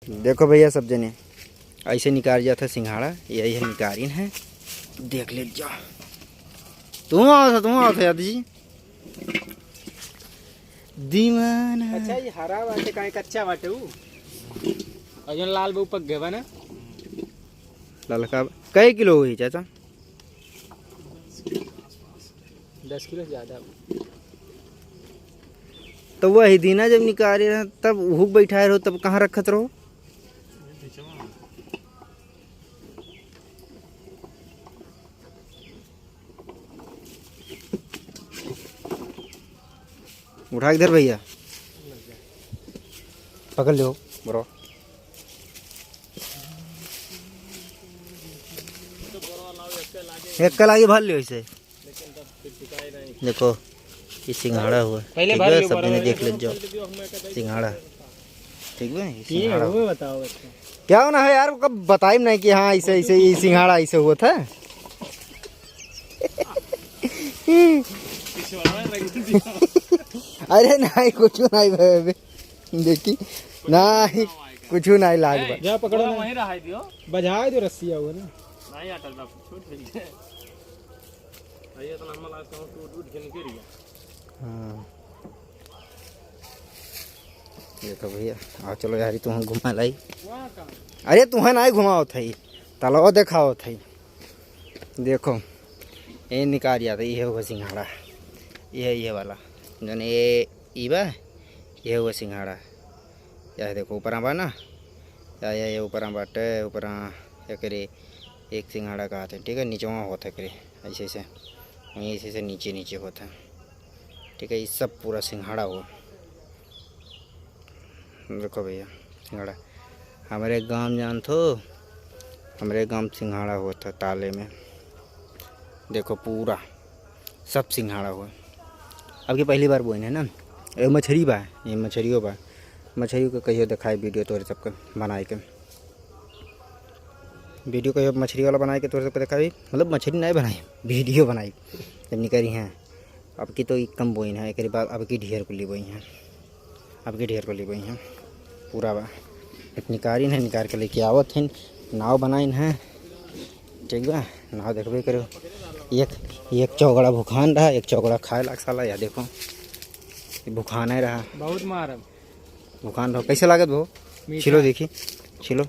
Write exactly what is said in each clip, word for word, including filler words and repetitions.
देखो भइया, सब जने अइसे निकार जात है सिंघाड़ा, यही है निकारिन है, देख ले जा। तू आओ था, तू आओ था याद जी। दीवाना। अच्छा, ये हरा बाटे, काहे कच्चा बाटे ऊ? और जौन लाल बा ऊ पक गए बा ना? ललका कै किलो हुई चाचा? दस किलो से ज्यादा। तो वही दिना जब निकाले रहे, तब हुक बैठाए रहो, तब कहाँ रखत रहो? उठा के धर भइया, पकड़ लियो ब्रो। एक कल आगे भर लियो इसे। देखो, ये सिंघाड़ा हुआ। पहले ठीक भर है, लियो, सब जने देख ले जाओ। सिंघाड़ा। ठीक बा, ये सिंघाड़ा। बताओ। क्या होना है यार, कब बताइम नहीं कि हाँ, ऐसे, ऐसे, ये सिंघाड़ा ऐसे हुआ था। अरे नहीं, कुछ नहीं भाई, अबे देखी, नहीं, कुछ नहीं लाग बा। जा पकड़ो ना। वहीं रहा दियो। बजाए दो रस्सिया हुआ ना। नहीं अटल बा, छूट गई है। भैया, तो हम आज कहूँ टूट उठ के निकल गया। हाँ। देखो भइया, आओ चलो यार, तुहैं घुमा लाई। अरे तुहैं नाहीं घुमावत है, तलवा देखावत है। देखो, ये निकाल जाता, ये हो सिंघाड़ा, ये, ये वाला, जौन ये, ई बा, ये हो सिंघाड़ा। या देखो, ऊपर बा ना, या, या, ये ऊपर बाटे, ऊपर एकरे एक सिंघाड़ा कहत है, ठीक है, निचवा होत है एकरे, ऐसे, ऐसे, वहीं ऐसे, ऐसे नीचे, नीचे होत है, ठीक है, ये सब पूरा सिंघाड़ा हुआ। देखो भइया, सिंघाड़ा, हमरे गाँव जानत हो, हमरे गाँव सिंघाड़ा होत है ताले में, देखो पूरा सब सिंघाड़ा हुआ। अब की पहली बार बोइन है ना, ये मछरी बा, ये मछरियो बा, मछरी को कहियो देखाए वीडियो तोरे सबके बनाए के। वीडियो कहियो मछरी वाला बनाए के तोरे सबके देखाई, मतलब मछरी नहीं बनाई, वीडियो बनाई जब निकरी हैं। अब की तो ई कम बोइन है, एक बाद अब की ढेर कुली बोइन है, अब की ढेर कुली बोइन है, पूरा बा। एक निकारिन है, निकार के लेके आवत हैं, नाव बनाइन है, ठीक बा, नाव देखबे करो। एक, एक चौगड़ा भुखान रहा, एक चौगड़ा खाए लाग साला, या देखो, ये भुखान है रहा। बहुत मारम। भुखान रहो, कैसे लागत भो? मीठा। छिलो देखी, छिलो,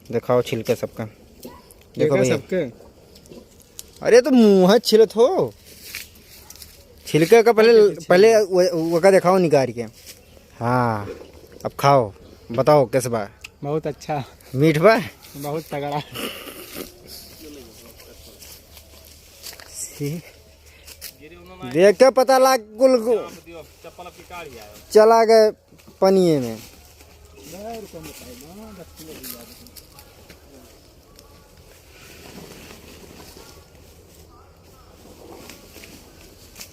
देखाओ छिलके सबका। देखो देखा भइया। सबके। अरे तो मुँह छिलत हो, छिलके का पहले, पहले वो, वो का देखाओ निकाल के। हाँ, अब खाओ, बताओ कैसे बा? बहुत अच्छा। मीठ बा? बहुत तगड़ा। सी। देख के पता लाग कुल गो-, चला गए पनिये में।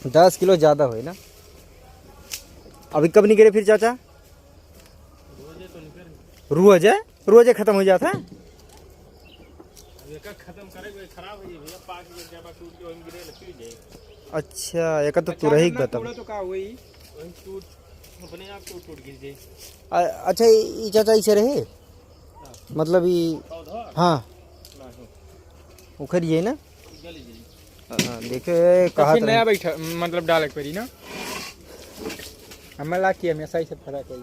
दस किलो ज्यादा होई ना। अभी कब निकरे फिर चाचा? रोजे? रोजे खत्म हो जाता है? अब एका खत्म करे के खराब हो जाई भइया, पाक गइल, जब टूट के वहीं गिरे, लग जाई। अच्छा, एका तो तुरही के बता। पूरा तो का हुई? वहीं टूट, अपने आप टूट, टूट गिर जाई। अ-, अच्छा, ई, ई चाचा इसे रहे? हाँ। मतलब ई पौधा? हाँ। नहीं। उखड़ जाई ना? गल जाई। हाँ, देखे, कहा फिर तो नया बैठा, मतलब डाले के पड़ी ना। हमें ला के हमेशा ही सब फर्क है।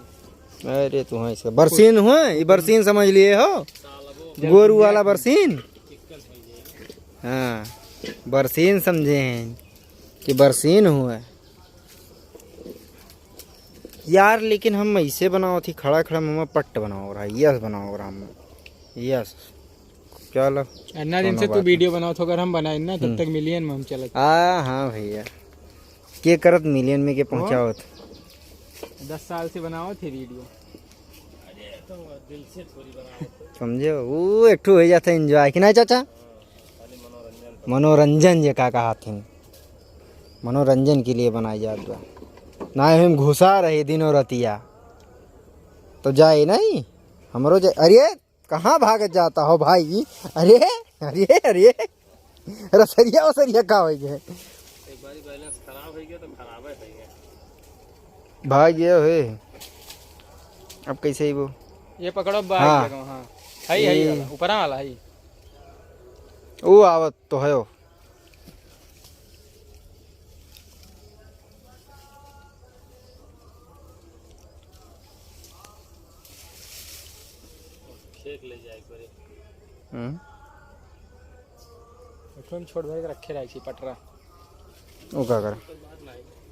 अरे तू हाँ, इसका बरसीन हुए, ये बरसीन समझ लिए हो, गोरू वाला बरसीन। हाँ, बरसीन समझे हैं कि बरसीन हुए। यार, लेकिन हम ऐसे बनाओ थी, खड़ा खड़ा मम्मा पट्ट बनाओ रहा, यस बनाओ रहा हम, यस। चलो, इतना दिन से तू वीडियो बनाओ थो, अगर हम बनाए ना, तब हम्म। तक मिलियन में हम चलत। आ, हाँ भइया, के करत मिलियन में के पहुँचावत? दस साल से बनाओ थे वीडियो। समझे, वो एक ठो हो जाता है एंजॉय, कि नहीं चाचा? मनोरंजन जे का कहा थिन, मनोरंजन के लिए बनाई जात बा। ना हम घुसा रहे दिनों रतिया, तो जाए नहीं, हमरो जाए। अरे, कहाँ भागत जाता हो भाई? अरे, अरे, अरे, रसरिया वसरिया का हो गए? एक बारी बैलेंस खराब हो गया तो खराब है, है। भाग गया है। अब कैसे ही वो? ये पकड़ो, बाहर हाँ। लगा, हाँ। है ही, है ही ये वाला, ऊपरा वाला है ही। वो आवत तो है वो। खेत ले जाए एक बारी। हम्म। उसमें छोट भाई के रखे रहे छी पटरा। वो का कर?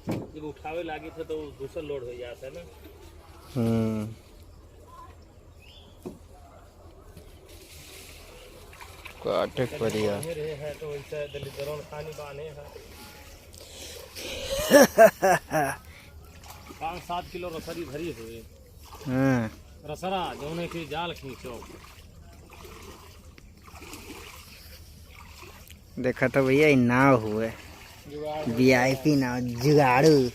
जब उठावे लागी थे तो दूसरा लोड हो जाता है ना। हम्म। काटे के पड़ी यार। रहे हैं तो वैसे दलिद्रों खानी बाने हैं। पाँच सात किलो रसरी भरी हुई। हाँ। रसरा, जौने के जाल खींचो। देखा तो भैया, ई नाव हुए। जुगाड़ू। वी आई पी नाव, जुगाड़ू।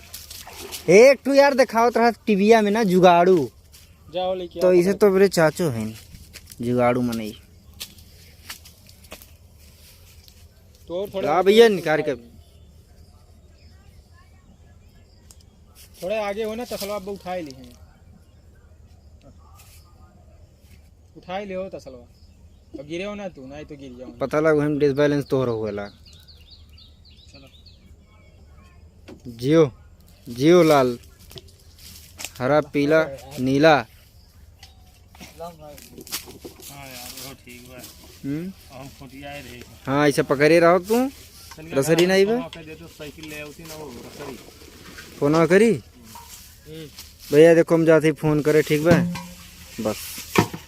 एक ठो यार देखावत रहा टीविया में ना, जुगाड़ू। जाओ लेके तो आओ, इसे पकड़। तो मेरे चाचो हैं, जुगाड़ू मनई। तो और थोड़ा ला आगे भैया, हो, निकाल के। थोड़े आगे हो ना, तसलवा अब उठाए ली हैं। उठाए ले हो तसलवा। अब गिरे हो ना तू, नहीं तो गिर जाऊंगा। पता लग हम डिसबैलेंस तोहर होएला। चलो। जियो, जियो लाल। हरा, पीला, नीला। हाँ यार, वो ठीक बा। हम्म। हम खोटियाए रहे। हाँ, ऐसे पकड़े रहो तू। तनिका रसरी नहीं बा। फोनवा के दे दो, साइकिल ले आउती ना वो रसरी। फोनवा करी? हम्म। भैया देखो, हम जाते ही फोन करे, ठीक बा? बस।